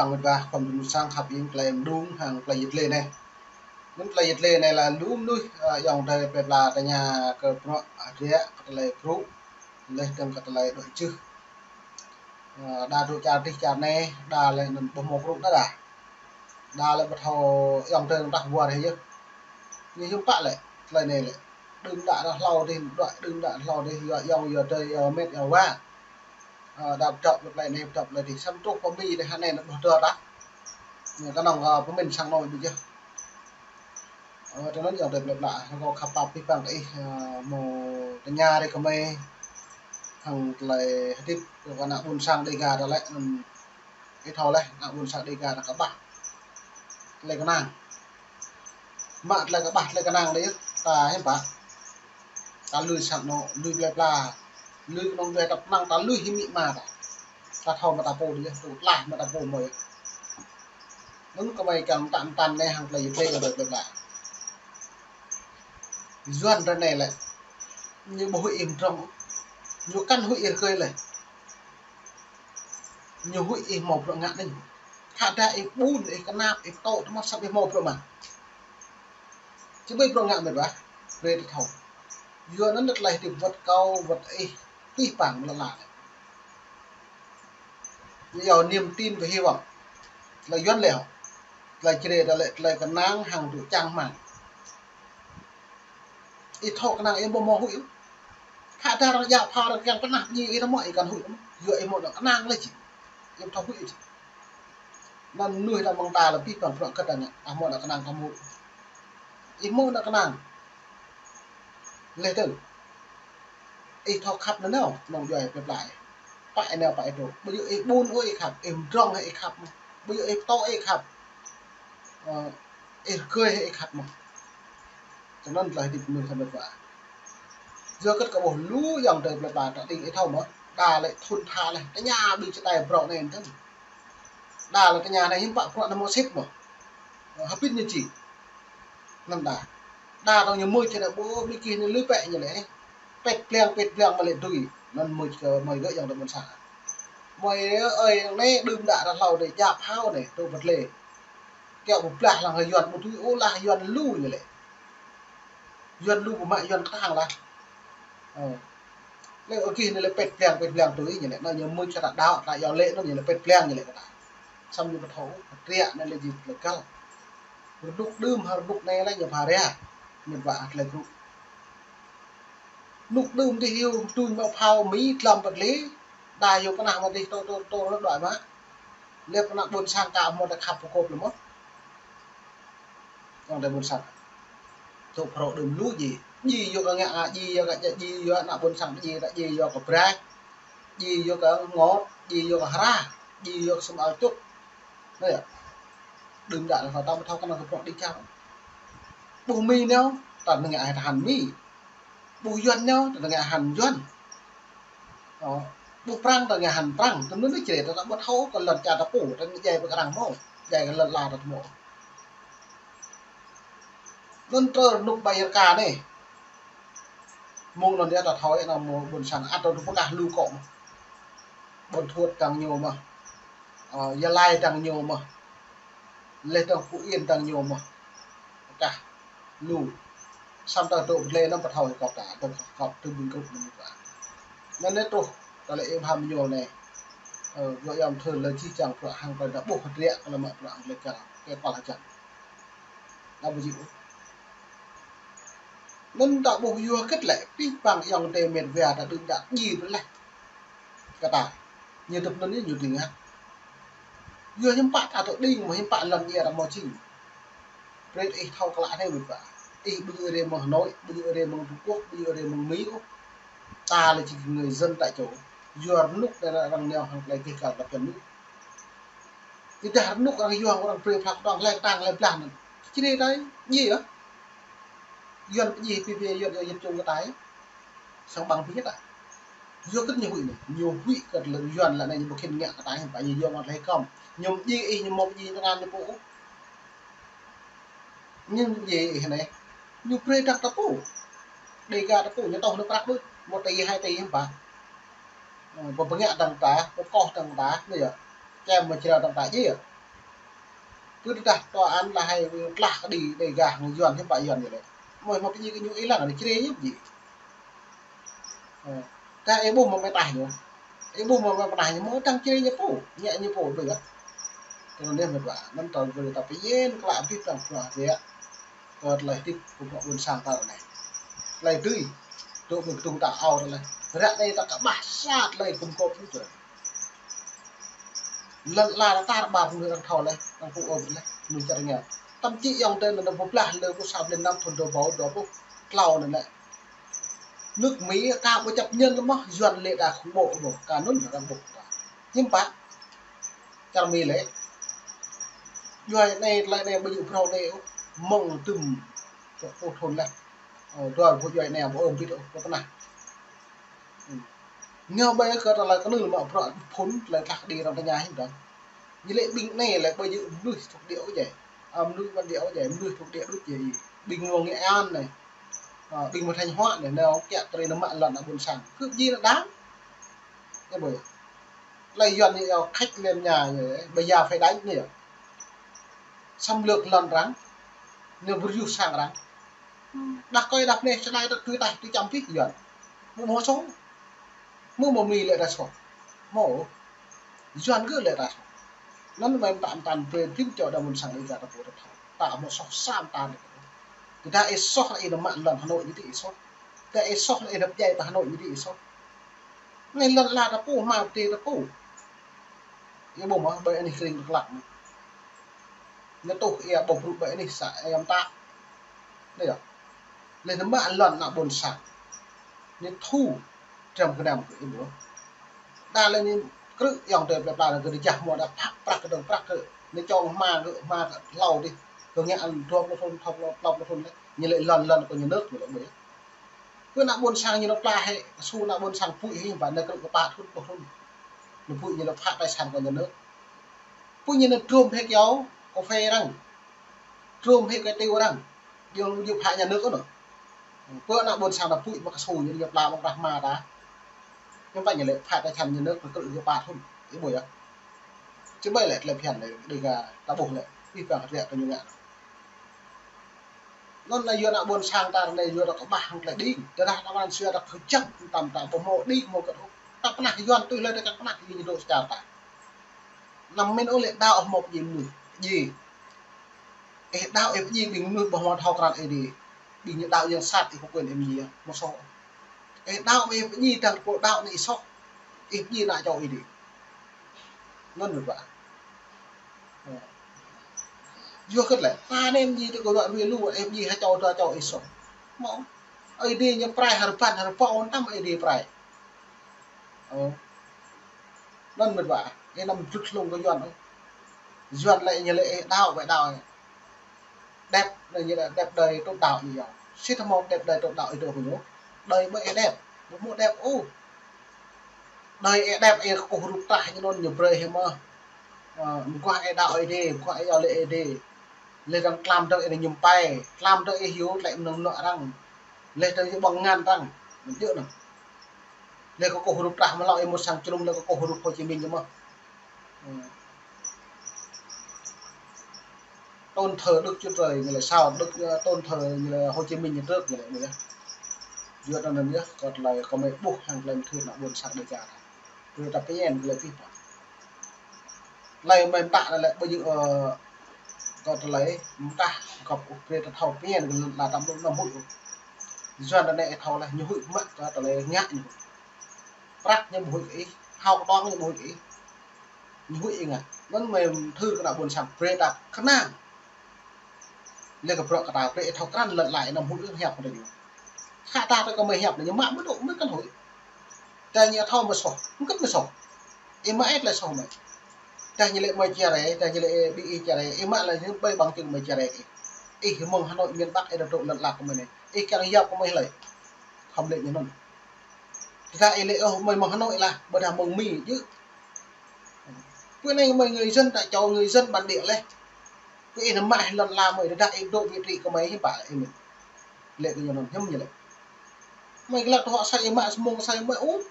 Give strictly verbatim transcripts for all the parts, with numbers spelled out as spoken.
Mĕt wa khŏm dŭm sang khăp ing tơlơi mơđung hăng tơlơi yit lê anai. Anŭn tơlơi yit lê anai lĕ lu mơnuih, ơ, ayŏng adơi plơi pla tơña kơ bruă hơdră kơ tơlơi krŭ, laih dơ̆ng kơ tơlơi đuaĭ čưh. Ơ, đa dŏ čar adih čar anai, đa lĕ anŭn ƀu hmâo krŭ đa đa. Đa lĕ ƀu thâo ayŏng adơi anŭn tah wơr hĭ yơh. Ñu hiư̆m pă lĕ, tơlơi anai lĕ. Đưm đă đa hlâo adih, đuaĭ đưm đă hlâo adih, yua ayŏng, yua adơi, yua mĕt, yua wa. Ơ, đa pơdŏp lĕ tơlơi anai, pơdŏp lơ̆m adih. Samơ̆ truh pơ Mi lĕ hơnai anŭn ƀu dŏ tah. Anai kơnơ̆ng, ơ, pơmĭn sang anŏ ƀu djơ̆. Ơ, tui anŭn ayŏng adơi plơi pla, kâo khăp pap abih bang kơ ih, ơ, hmâo tơña rai kơ mơi hăng tơlơi hơdip kơ ană ƀôn sang Dêga ta lĕ, ưm, ih thâo laih, ană ƀôn sang Dêga ta kơƀah tơlơi kơnang. Mă tơlơi kơƀah tơlơi kơnang đơi, ta hiư̆m pă. Ta lui sang anŏ, lui plơi pla, lui kơnung djuai ta pơnăng, ta lui hĭ amĭ ama ta. Ta thâo mă ta pô đơi, tơl tlaih mă ta pô mơi. Anŭn kơmơi kiăng mơtă mơtăn anai hăng tơlơi yit lê kơ plơi pla. Yuan ră anai lĕ, ñu ƀu huĭ ih mơdrŏng, ñu kăn huĭ ih rơkơi lĕ. Ñu huĭ ih hmâo bruă ngă anai. Khă dah ih ƀun, ih kơnap, ih pơtô, tơmă săp ih hmâo bruă mă. Či ƀai bruă ngă mĕt wa, brơi ta thâo. Yua anŭn tơlơi hơdip wơ̆t kâo, wơ̆t ih, abih bang lŏn ala anai. Ñu iâu niềm tin và hy vọng. Tơlơi Yuan lĕ hŏ. Tơlơi Jrai ta lĕ tơlơi kơnang hăng tŭ čang hmang. Ih thâo kơnang ih ƀu hmâo huĭ. Khă dah arăng djă phao arăng kiăng pơnah pơdjai ih tơmă ih kăn huĭ. Yua ih hmâo anŏ kơnang lĕ či. Ih ƀu thâo huĭ či. Anŭn mơnuih ta mơ̆ng ta lĕ abih bang bruă kơt ta ngă. Dah hmâo anŏ kơnang ta hmâo. Ih hmâo anŏ kơnang. Laih dơ̆ng. Ih thâo khăp nanao, kơnung djuai plơi pla. Pă ih nao pă ih dŏ. Ƀu djơ̆ ih ƀun ôh ih khăp, ih mơdrŏng hĭ ih khăp mơ̆n. Ƀu djơ̆ ih pơtô ih khăp. Ơ, ih rơkơi hĭ ih khăp mơ̆n. Tui anŭn tơlơi hơdip mơnuih ta mĕt wa. Yua kơ kâo ƀuh lu ayŏng adơi plơi pla ta đing ih thâo mơ̆. Đa lĕ thŭn tha lĕ, tơña ƀing čơđai brŏ anai anŭn. Đa lĕ tơña anai hiư̆m pă bruă anai hmâo sĭt mơ̆. Ơ, hơbĭt ñu či. Anŭn đa. Đa tơ̆ng ñu mưč čơđai ƀu ƀing gih anai lui pĕ ñu lĕ. Pĕt pliăng, pĕt pliăng mă lĕ dưi. Anŭn mưč kơ mơi gơ̆ ayŏng adơi ƀôn sang. Mơi ơi, anai đưm đă đa hlâo đơi djă phao anai, tŭ pơtlê. Kiaŏ ƀu blah lăng hăng Yuan ƀu dưi ôh lah Yuan lu ñu lĕ. Yuan lu ƀu mă Yuan kơtang lah. Ơ. Lĕ ơ gih anai lĕ pĕt pliăng, pĕt pliăng tui ñu lĕ. Anŭn ñu mưč kơ ta đaŏ, ta iâu lĕ anŭn ñu lĕ pĕt pliăng ñu lĕ kơ ta. Samơ̆ ñu ƀu thâo, hơdră anai lĕ jing tơlơi găl. Rơnŭk đưm hăng rơnŭk anai lĕ ñu pha rai. Mĕt wa tơlơi krŭ. Rơnŭk đưm adih yua tuñ mă phao Mi tlam pơtlê. Đa yua pơnah mă adih tơ, tơ, tơ, đuaĭ mă. Lĕ pơnah ƀôn sang ta hmâo ta khăp pơkŏp lĕ mơ̆. Ayŏng adơi ƀôn sang. Tŭ phrâo đưm lu djai. Djai yua kơ ngă, djai yua kơ djai, djai yua ană ƀôn sang djai, djai yua kơ braih. Djai yua kơ ngot, djai yua kơ hra, djai yua kơ sum ao čŭt. Anai yơh. Đưm đă lĕ ta ƀu thâo kơnơ̆ng kơ bruă đĭ čar. Ƀuh Mi nao, ta nao ngă hăng Mi. Ƀuh Yuan nao, ta nao ngă hăng Yuan. Ơ, ƀuh Prăng ta ngă hăng Prăng. Tui anŭn Jrai ta, ta ƀu thâo kơ lŏn čar ta pô, ta djai pơ kơ arăng hmâo, djai kơ lŏn ala ta hmâo. Anŭn tơl rơnŭk ƀai rơka anai. Mơ̆ng anŭn yơh ta thâo yơh anŭn mơ̆ng ƀôn sang ăt tơl pơkah lu kŏ mơ̆n. Ƀuôn Thuôt dăng ñu mơ̆n. Ơ, Gia Lai dăng ñu mơ̆n. Laih dơ̆ng Phú Yên dăng ñu mơ̆n. Pơkah lu. Samơ̆ ta dŏ pơtlê anŭn ƀu thâo hĭ kŏ ta, dŏ kŏ tơ ƀing krŭ anŭn mơ̆n. Anŭn anai truh, ta lĕ ih hmâo mơñul anai. Ơ, gơ̆ yom thơ lĕ či čang bruă hăng kơ ta ƀuh hơdră kơ lĕ mă bruă hăng lĕ kơ, kơ kol hơjăn. Đa ƀu djơ̆ ôh. Anŭn ta ƀuh yua kơ lĕ, abih bang ayŏng adơi mĕt wa ta đưm đă djai pơleh. Kơ ta, ñu tŭ anŭn ñu đing ngă. Yua hiư̆m pă ta tŭ đing, mơ̆ hiư̆m pă lŏn ia ta hmâo čing. Brơi ih thâo klă anai mĕt wa. Ih ƀu djơ̆ rai mơ̆ng Hà Nội, ƀu djơ̆ rai mơ̆ng Trung Quốc, ƀu djơ̆ rai mơ̆ng Mi ôh. Ta lĕ či người dân tại chỗ. Yua rơnŭk anai arăng nao hăng tơlơi gêh găl ta pơjăn ñu. Tơdah rơnŭk arăng yua, arăng brơi pơkơdơ̆ng, hlơi kơtang, hlơi blah anŭn. Či rai ta djai yơh. Yuan pơdjai pơpĕ Yuan, Yuan čung kơ ta yơh. Sang ƀăng pơdjai ta. Yua kơ ñu huĭ anai. Ñu huĭ kơ tơlơi Yuan lĕ anai ñu ƀu khĭn ngă kơ ta yơh, pă ñu yua mơ̆ tơlơi kơm. Ñu pơdjai ih, ñu mơ̆ pơdjai tơngan ñu pô. Ñu pơdjai ih anai. Ñu brơi dăng ta pô. Dêga ta pô, ñu tŏh anŭn prăk đôč. Một tỷ, hai tỷ hiư̆m pă. Ơ, pơbơngă dăng ta, pơkoh dăng ta, anai yơh. Čem mơ̆ jrao dăng ta djai yơh. Pơ tơdah tòa án lĕ hai tlah kơđi Đêga hăng Yuan hiư̆m pă Yuan ñu lĕ. Mơi mă pơjing kơ ñu ih lăng anai črê ñu pơjing. Ơ, ta ih ƀuh mă mĕt ah ñu. Ih ƀuh mă mĕt ah ñu mơ̆ tăng črê ñu pô, ñĕ ñu pô ƀơi gah. Tơl anai mĕt wa, anŭn tơl brơi ta pơyên klă abih bang bruă biă. Kơ tơlơi hơdip kơ bruă ƀôn sang ta anai. Tơlơi dưi, dŏ mơ̆ng kơdŭng ta ao tơlơi. Ră anai ta kơƀah sa tơlơi gum gôp ñu tơlơi. Lŏn ala ta tar ƀar mơnuih arăng thâo laih, arăng pŭ ôp laih, mơnuih čar rơngiao. Tăm čih yŏng tơ anŭn pơblah lơ pô sa blan năm thun dua ƀâo dua pluh klâo anŭn lĕ. Nước Mỹ ka ƀu chấp nhận lơ mơ̆, Yuan lĕ đa khủng bố ƀu, ka anŭn arăng ƀuh ta. Hiư̆m pă, čar Mi lĕ. Yua anai, tơlơi anai ƀu djơ̆ phrâo anai, mơ̆ng tơm, pô thun laih. Ơ, dua pô yua anai, ƀu ôm bit ôh, pô tơnah. Hm. Ñu ƀai kơ tơlơi kơnưl mă bruă phun, tơlơi tlah kơđi arăng tơña hiư̆m dơ̆ng. Ñu lĕ ƀing anai lĕ ƀu djơ̆ mơnuih thuộc địa ôh jai. Ơ, mơnuih bản địa ôh jai, mơnuih thuộc địa đôč jai. Ƀing mơ̆ng Nghệ An anai. Ơ, ƀing mơ̆ng Thanh Hóa anai, anai kiăng tơlơi nao mă lŏn ană ƀôn sang. Kơ pơjing ană đang. Ñu ƀai. Tơlơi Yuan ñu yua khách lem nhà ñu, bây giờ phải đánh ñu. Xâm lược lŏn arăng. Ñu bơrjuh sang arăng. Đah kơi đah pơneh čơđai tơ̆ tui taih tui čăm pih Yuan. Mơ̆ mơ̆ soh. Mơ̆ mơ̆ Mi lĕ ta soh. Mơ̆. Yuan gơ̆ lĕ ta soh. Anŭn mơ̆ tam tam brơi phim čô đa mơ̆n sang Đêga ta pô ta thâo. Ta mơ̆ soh sam ta lĕ. Tơdah ih soh lĕ ih nao mă lŏn Hà Nội ñu tĭ ih soh. Tơdah ih soh lĕ ih nao pơdjai pơ Hà Nội ñu tĭ ih soh. Anai lŏn ala ta pô, hmua pơdai ta pô. Ih ƀuh mơ̆, ƀơi anih kơring Dak Lak anai. Ñu tuh ia ƀuh brŭ ƀơi anih sa ia mơta. Anai yơh. Laih anŭn mă lŏn ană ƀôn sang. Ñu thu trăm gơnam kơ ih ƀuh. Đa lĕ ñu krư̆ yŏng tơ plơi pla kơ ñu jah hmua đa prăk, prăk kơ dơ̆ng prăk kơ. Ñu čong hmua kơ, hmua kơ hlâo dih. Kơ ngă ăn dua pluh thun, thâo pluh, klâo pluh thun lĕ. Ñu lĕ lŏn, lŏn kơ ñu nơ̆k ñu lĕ ƀuh. Pơ ană ƀôn sang ñu nao pla hĕ, su ană ƀôn sang pui hĕ, ƀă anai krư̆ kơ pă thun, pluh thun. Ñu pui ñu nao pha tài sản kơ nhà nước. Pui ñu nao trôm hĕ kyâo, cà phê arăng. Trôm hĕ hơtai arăng. Ñu, ñu pha nhà nước anŭn. Pơ ană ƀôn sang nao pui mă kơ su ñu, ñu pla mă prah hmua ta. Ñu pă ñu lĕ pha tài sản nhà nước, ñu krư̆ kơ pă thun. Ih ƀuh yơh. Či ƀai lĕ tơlơi phiăn lĕ, Đêga ta ƀuh lĕ. Abih bang hơdră kơ ñu ngă. Anŭn anai yua ană ƀôn sang ta anai yua ta kơƀah hăng tơlơi đing. Tơdah ta pran sua ta kơjăp tam ta ƀu hmâo đing hmâo kơt ôh. Ta pơnah Yuan tui hlơi ta kiăng pơnah ƀing ñu dŏ sa čar ta. Anăm mĭn ôh lĕ đaŏ hmâo pơdjai mơnuih. Pơdjai. Ih đaŏ ih pơdjai ƀing mơnuih ƀu hmâo thâo krăn Ơi Adai. Ƀing ñu đaŏ yang sat ih kơ quên ih mơdjai. Mơ̆ soh. Ih đaŏ ih pơdjai dăng pô đaŏ anai ih soh. Ih pơdjai ană čô Ơi Adai. Anŭn mơ̆ ƀă. Yua kơ tơlơi, ta anai mơdjai tơ kơ ruă rui lu, ih mơdjai ha čô dua čô ih soh. Mơ̆, Ơi Adai ñu prai hơrbăn hơrbŏ ôn tam Ơi Adai prai. Ơ. Anŭn mơ̆ ƀă, ih anăm drŭt hlung kơ Yuan ôh. Yuan lĕ ñu lĕ ih đaŏ, ƀai đaŏ. Đẹp, anai ñu lĕ đẹp đời tốt đạo ñu yua. Sĭt hmâo đẹp đời tốt đạo ih dŏ kơ ñu. Đời ƀu ih đẹp, ƀu hmâo đẹp ôh. Đơi ih đaŏ ih kơkuh rup trah ñu anŭn ñu brơi hĭ mơ̆. Ơ, mơguah ih đaŏ Ơi Adai, mơguah ih iâu laĭ Ơi Adai. Laih dơ̆ng tlam dơ̆ng ih nao ñum pai, tlam dơ̆ng ih hyu tlaih mơnơ̆ng mơnuă arăng. Laih dơ̆ng ih ƀơ̆ng ngăn arăng. Mơ̆n djơ̆ anŭn. Laih kơkuh rup trah mơ̆ hlâo ih mŭt sang čơlŭm laih kơkuh rup Hồ Chí Minh ñu mơ̆. Ơ. Tôn thờ Đức Chúa Trời ñu lĕ sao, Đức, ơ, tôn thờ ñu lĕ Hồ Chí Minh ñu trơk ñu lĕ mơ̆ yơh. Yua anŭn yơh, kơ tơlơi kơ mơi ƀuh hăng tơlơi mơthưr ană ƀôn sang Đêga. Brơi ta pơñen kơ tơlơi pih pă. Tơlơi mơi mơtă anai lĕ ƀu djơ̆, ơ, kơ tơlơi mơtă găp ôh, brơi ta thâo pơñen kơ lŏn ala ta ƀu nao huĭ ôh. Yuan anai ih thâo laih ñu huĭ mă kơ tơlơi ngă ñu. Prăk ñu ƀu huĭ kơ ih, hao kơtong ñu ƀu huĭ kơ ih. Ñu huĭ ih ngă. Anŭn mơi mơthưr kơ ană ƀôn sang brơi ta kơnang. Laih kơ bruă kơ ta brơi ih thâo krăn lŏn ala ih anăm huĭ ôh hiăp kơ ñu. Khă ta tơ kơ mơi hiăp anai ñu mă mơ̆ dŏ mơi kăn huĭ. Tơdah ñu thâo mơi soh, mơ̆ kăn mơi soh. Ih mă ih tơlơi soh mơi. Tơdah ñu lĕ mơi čơrai, tơdah ñu lĕ ƀing ih čơrai, ih mă lĕ ñu ƀai bằng chứng mơi čơrai ih. Ih mơ̆ng Hà Nội miền Bắc ih dŏ lŏn ala kơ mơi anai. Ih kiăng yap kơ mơi hlơi. Khŏm lĕ ñu anŭn. Tơdah ih lĕ ôh mơi mơ̆ng Hà Nội lah, ƀôdah mơ̆ng Mi djơ̆. Pơ anai mơi người dân tại chỗ, người dân bản địa laih. Kơ ih nao mă lŏn ala mơi, tơdah ih dŏ vị trí kơ mơi hiư̆m pă ih mĭn. Lĕ kơ ñu anŭn hiư̆m ñu lĕ. Mơi glăk tơhuă sa ih mă, samơ̆ sa ih mă ôh.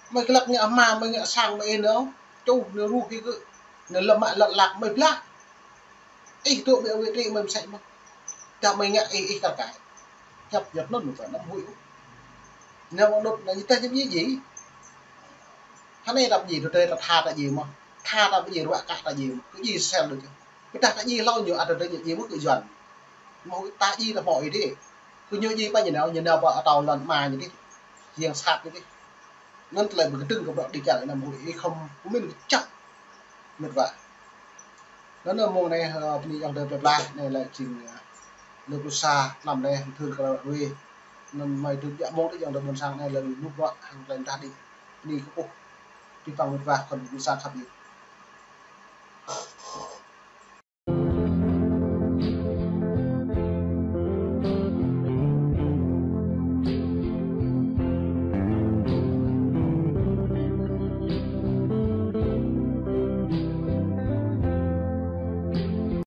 Mơi glăk ngă hma, mơi ngă sang mơi ih nao. Čuh nao ruh ih kơ. Nao lŏm mă lŏn ala mơi blah. Ih dŏ mơ̆ wơ̆t rĭ mơ̆ mơsĕ mơ̆n. Tơdah mơ̆ ngă ih, ih kar kaĭ. Hiăp yơh anŭn mơ̆n anăm huĭ ôh. Nao mơ̆ anŭn anai ñu tah ñu ƀu djơ̆. Hơnai ta ƀu djơ̆, tơdơi ta tha ta djơ̆ mơ̆n. Tha ta ƀu djơ̆, ruă kă ta djơ̆ mơ̆n. Kơ djơ̆ sel đôč. Tơdah ta djơ̆ hlâo ñu ăt tơdơi ñu djơ̆ mơ̆n kơ Yuan. Mơ̆ ta djơ̆ ta hmâo ih dih. Kơ ñu djơ̆ pơ ñu nao, ñu nao pơ atâo lŏn ama ñu dih. Yang sat ñu dih. Anŭn tơlơi ƀu kơdơ̆ng kơ bruă djai čar anăm huĭ, ih khŏm pơmĭn kơčăp. Mĕt wa. Anŭn mơ̆ng anai, ơ, bơni ayŏng adơi plơi pla, anai lĕ jing, ơ, lơ pluh sa, năm anai, thun kơ ră ruai. Anŭn mơi tŭ djă mơ̆ng tŭ ayŏng adơi ƀôn sang anai lĕ lu bruă hăng tơlơi mơdah đĭ. Bơni kơ ƀuh. Pơpŭ mĕt wa, kơ ƀing sa khăp ih.